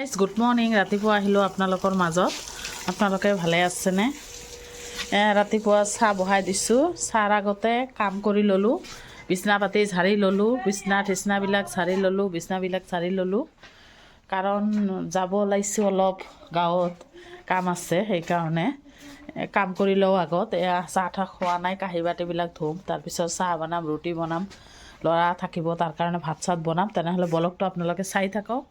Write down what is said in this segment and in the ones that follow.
Guys, good morning. ৰাতিপুৱা আহিলোঁ আপোনালোকৰ মাজত। আপোনালোকে ভালে আছেনে? ৰাতিপুৱা চাহ বহাই দিছোঁ। চাহৰ আগতে কাম কৰি ল'লোঁ, বিচনা পাতি ঝাৰি ল'লোঁ, বিচনা টিচনাবিলাক ঝাৰি ল'লোঁ, বিচনাবিলাক ঝাৰি ল'লোঁ। কাৰণ যাব ওলাইছোঁ, অলপ গাঁৱত কাম আছে, সেইকাৰণে কাম কৰি লওঁ আগত। এয়া চাহ তাহ খোৱা নাই, কাঁহী বাতিবিলাক ধুম, তাৰপিছত চাহ বনাম, ৰুটি বনাম। ল'ৰা থাকিব, তাৰ কাৰণে ভাত চাত বনাম। তেনেহ'লে ব্লগটো আপোনালোকে চাই থাকক।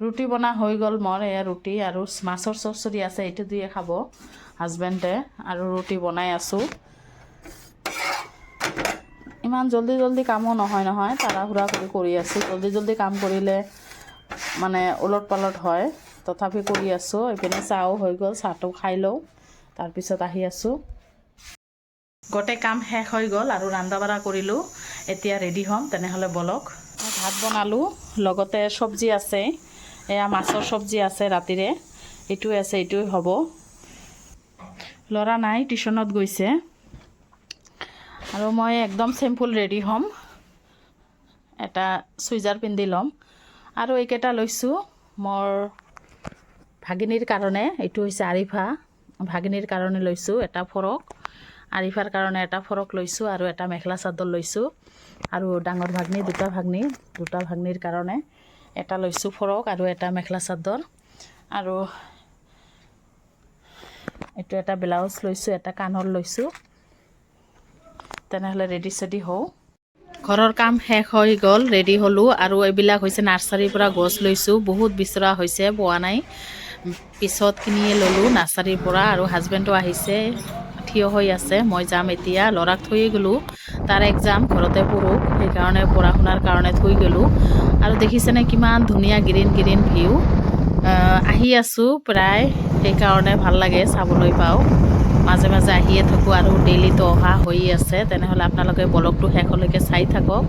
ৰুটি বনা হৈ গ'ল মোৰ। এয়া ৰুটি আৰু মাছৰ চৰচৰি আছে, এইটো দিয়ে খাব হাজবেণ্ডে। আৰু ৰুটি বনাই আছোঁ। ইমান জল্দি জল্দি কামো নহয় নহয়, তাড়াহুৰা কৰি কৰি আছোঁ। জল্দি জল্দি কাম কৰিলে মানে ওলট পালট হয়, তথাপি কৰি আছোঁ। এইপিনে চাহো হৈ গ'ল, চাহটো খাই লওঁ, তাৰপিছত আহি আছোঁ। গোটেই কাম শেষ হৈ গ'ল আৰু ৰন্ধা বঢ়া কৰিলোঁ। এতিয়া ৰেডি হ'ম, তেনেহ'লে বলক। ভাত বনালোঁ, লগতে চব্জি আছে। এয়া মাছৰ চব্জি আছে ৰাতিৰে, এইটোৱে আছে, এইটোৱে হ'ব। ল'ৰা নাই, টিউশ্যনত গৈছে। আৰু মই একদম চিম্পুল ৰেডি হ'ম। এটা চুইজাৰ পিন্ধি ল'ম। আৰু এইকেইটা লৈছোঁ মোৰ ভাগিনীৰ কাৰণে। এইটো হৈছে আৰিফা ভাগিনীৰ কাৰণে লৈছোঁ এটা ফৰক। আৰিফাৰ কাৰণে এটা ফৰক লৈছোঁ আৰু এটা মেখেলা চাদৰ লৈছোঁ। আৰু ডাঙৰ ভাগ্নী, দুটা ভাগ্নী, দুটা ভাগ্নীৰ কাৰণে এটা লৈছোঁ ফৰক আৰু এটা মেখেলা চাদৰ। আৰু এইটো এটা ব্লাউজ লৈছোঁ, এটা কাণৰ লৈছোঁ। তেনেহ'লে ৰেডি চেডি হওঁ। ঘৰৰ কাম শেষ হৈ গ'ল, ৰেডি হ'লোঁ। আৰু এইবিলাক হৈছে নাৰ্চাৰীৰ পৰা গছ লৈছোঁ। বহুত বিচৰা হৈছে, পোৱা নাই, পিছত কিনিয়ে ল'লোঁ নাৰ্চাৰীৰ পৰা। আৰু হাজবেণ্ডো আহিছে, থিয় হৈ আছে। মই যাম এতিয়া। ল'ৰাক থৈয়ে গ'লোঁ, তাৰ এক্সাম, ঘৰতে পঢ়োঁ, সেইকাৰণে পঢ়া শুনাৰ কাৰণে থৈ গ'লোঁ। আৰু দেখিছেনে কিমান ধুনীয়া গ্ৰীণ গ্ৰীণ ভিউ। আহি আছোঁ প্ৰায়, সেইকাৰণে ভাল লাগে চাবলৈ পাওঁ। মাজে মাজে আহিয়ে থাকোঁ আৰু ডেইলিতো অহা হৈয়ে আছে। তেনেহ'লে আপোনালোকে ব্লগটো শেষলৈকে চাই থাকক।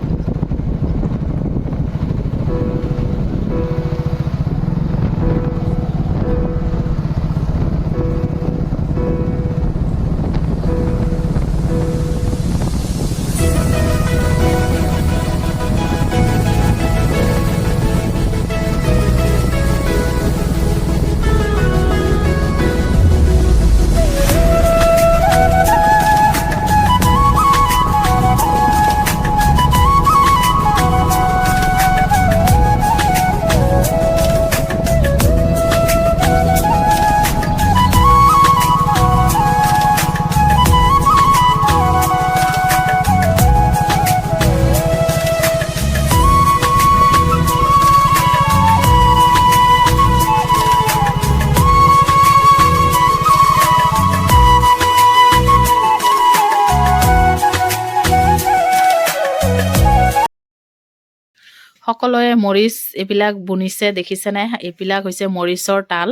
সকলোৱে মৰিচ এইবিলাক বুনিছে, দেখিছেনে? এইবিলাক হৈছে মৰিচৰ তাল।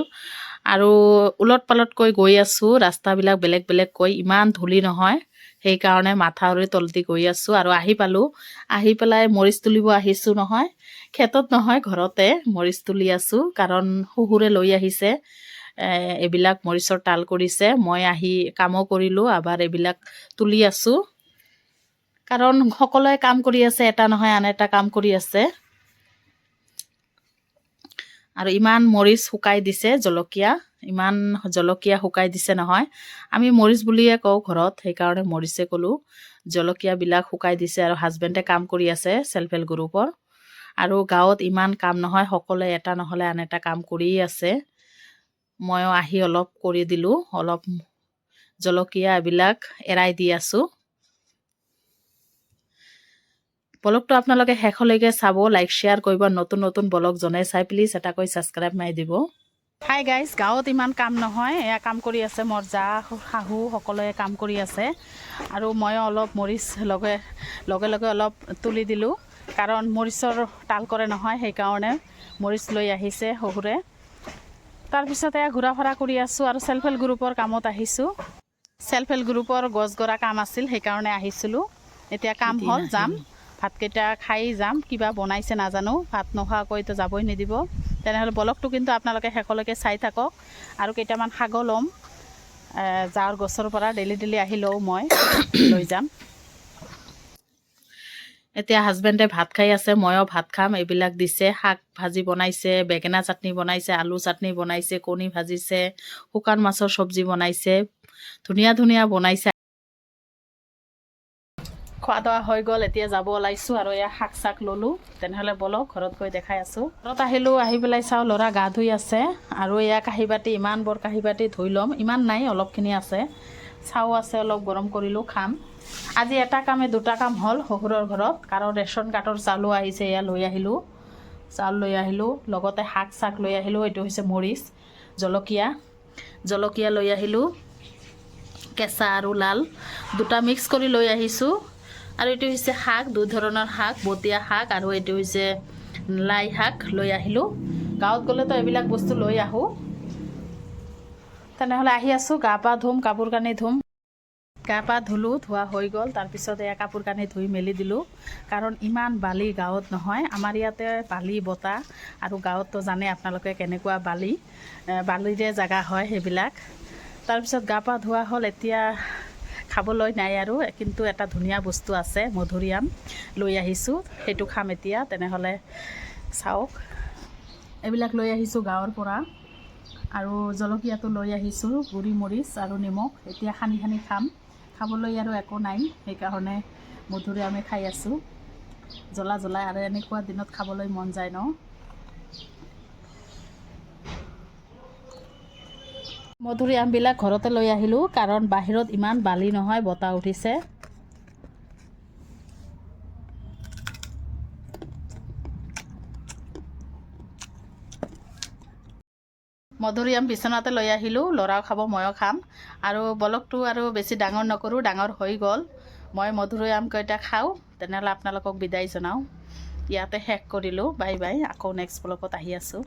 আৰু ওলট পালটকৈ গৈ আছোঁ, ৰাস্তাবিলাক বেলেগ বেলেগকৈ, ইমান ধূলি নহয়, সেইকাৰণে মাথাউৰি তলদি গৈ আছোঁ। আৰু আহি পালোঁ। আহি পেলাই মৰিচ তুলিব আহিছোঁ নহয়, খেতত নহয়, ঘৰতে মৰিচ তুলি আছোঁ। কাৰণ শহুৰে লৈ আহিছে, এইবিলাক মৰিচৰ তাল কৰিছে। মই আহি কামো কৰিলোঁ, আবাৰ এইবিলাক তুলি আছোঁ। কাৰণ সকলোৱে কাম কৰি আছে, এটা নহয় আন এটা কাম কৰি আছে। আৰু ইমান মৰিচ শুকাই দিছে, জলকীয়া, ইমান জলকীয়া শুকাই দিছে নহয়। আমি মৰিচ বুলিয়ে কওঁ ঘৰত, সেইকাৰণে মৰিচে ক'লোঁ। জলকীয়াবিলাক শুকাই দিছে। আৰু হাজবেণ্ডে কাম কৰি আছে চেল্ফ হেল্প গ্ৰুপৰ। আৰু গাঁৱত ইমান কাম নহয়, সকলোৱে এটা নহ'লে আন এটা কাম কৰিয়ে আছে। ময়ো আহি অলপ কৰি দিলোঁ, অলপ জলকীয়া এইবিলাক এৰাই দি আছোঁ। ব্লগটো আপোনালোকে শেষলৈকে চাব, লাইক শ্বেয়াৰ কৰিব। নতুন নতুন ব্লগ জনাই চাই প্লিজ এটাকৈ ছাবস্ক্ৰাইব মাৰি দিব। হাই গাইজ, গাঁৱত ইমান কাম নহয়। এয়া কাম কৰি আছে মোৰ জা, শাহু, সকলোৱে কাম কৰি আছে। আৰু ময়ো অলপ মৰিচ লগে লগে লগে অলপ তুলি দিলোঁ, কাৰণ মৰিচৰ তাল কৰে নহয়, সেইকাৰণে মৰিচ লৈ আহিছে শহুৰে। তাৰপিছত এয়া ঘূৰা ফুৰা কৰি আছোঁ আৰু চেল্ফ হেল্প গ্ৰুপৰ কামত আহিছোঁ। চেল্ফ হেল্প গ্ৰুপৰ গছ গৰা কাম আছিল, সেইকাৰণে আহিছিলোঁ। এতিয়া কাম হ'ল, যাম, ভাতকেইটা খাই যাম। কিবা বনাইছে নাজানো, ভাত নোখোৱাকৈতো যাবই নিদিব। তেনেহ'লে ব্লগটো কিন্তু আপোনালোকে শেষলৈকে চাই থাকক। আৰু কেইটামান শাকো ল'ম জাৰৰ গছৰ পৰা। ডেইলি ডেইলি আহি লওঁ মই, লৈ যাম। এতিয়া হাজবেণ্ডে ভাত খাই আছে, ময়ো ভাত খাম। এইবিলাক দিছে, শাক ভাজি বনাইছে, বেঙেনা চাটনি বনাইছে, আলু চাটনি বনাইছে, কণী ভাজিছে, শুকান মাছৰ চব্জি বনাইছে, ধুনীয়া ধুনীয়া বনাইছে। খোৱা দোৱা হৈ গ'ল, এতিয়া যাব ওলাইছোঁ আৰু এয়া শাক চাক ল'লোঁ। তেনেহ'লে ব'লক, ঘৰত গৈ দেখাই আছোঁ। ঘৰত আহিলোঁ, আহি পেলাই চাওঁ ল'ৰা গা ধুই আছে আৰু এয়া কাঁহী বাতি, ইমান বৰ কাঁহী বাতি ধুই ল'ম। ইমান নাই, অলপখিনি আছে। চাহো আছে, অলপ গৰম কৰিলোঁ, খাম। আজি এটা কামে দুটা কাম হ'ল শহুৰৰ ঘৰত, কাৰণ ৰেচন কাৰ্ডৰ চাউলো আহিছে, এয়া লৈ আহিলোঁ। চাউল লৈ আহিলোঁ, লগতে শাক চাক লৈ আহিলোঁ। এইটো হৈছে মৰিচ, জলকীয়া, জলকীয়া লৈ আহিলোঁ, কেঁচা আৰু লাল দুটা মিক্স কৰি লৈ আহিছোঁ। আৰু এইটো হৈছে শাক, দুই ধৰণৰ শাক, বতিয়া শাক আৰু এইটো হৈছে লাই শাক লৈ আহিলোঁ। গাঁৱত গ'লেতো এইবিলাক বস্তু লৈ আহোঁ। তেনেহ'লে আহি আছোঁ, গা পা ধুম, কাপোৰ কানি ধুম। গা পা ধুলোঁ, ধোৱা হৈ গ'ল। তাৰপিছত এয়া কাপোৰ কানি ধুই মেলি দিলোঁ, কাৰণ ইমান বালি গাঁৱত নহয়। আমাৰ ইয়াতে বালি বতাহ আৰু গাঁৱততো জানে আপোনালোকে কেনেকুৱা বালি, বালিৰে জেগা হয় সেইবিলাক। তাৰপিছত গা পা ধোৱা হ'ল, এতিয়া খাবলৈ নাই আৰু, কিন্তু এটা ধুনীয়া বস্তু আছে, মধুৰিআম লৈ আহিছোঁ, সেইটো খাম এতিয়া। তেনেহ'লে চাওক, এইবিলাক লৈ আহিছোঁ গাঁৱৰ পৰা আৰু জলকীয়াটো লৈ আহিছোঁ, গুড়ি মৰিচ আৰু নিমখ। এতিয়া সানি সানি খাম। খাবলৈ আৰু একো নাই, সেইকাৰণে মধুৰিআমে খাই আছোঁ, জ্বলা জ্বলা। আৰু এনেকুৱা দিনত খাবলৈ মন যায় ন। মধুৰিআমবিলাক ঘৰতে লৈ আহিলোঁ, কাৰণ বাহিৰত ইমান বালি নহয়, বতাহ উঠিছে। মধুৰিআম বিচনাতে লৈ আহিলোঁ, ল'ৰাও খাব, ময়ো খাম। আৰু ব্লগটো আৰু বেছি ডাঙৰ নকৰোঁ, ডাঙৰ হৈ গ'ল। মই মধুৰিআম কেইটা খাওঁ, তেনেহ'লে আপোনালোকক বিদায় জনাওঁ। ইয়াতে শেষ কৰিলোঁ, বাই বাই। আকৌ নেক্সট ব্লগত আহি আছোঁ।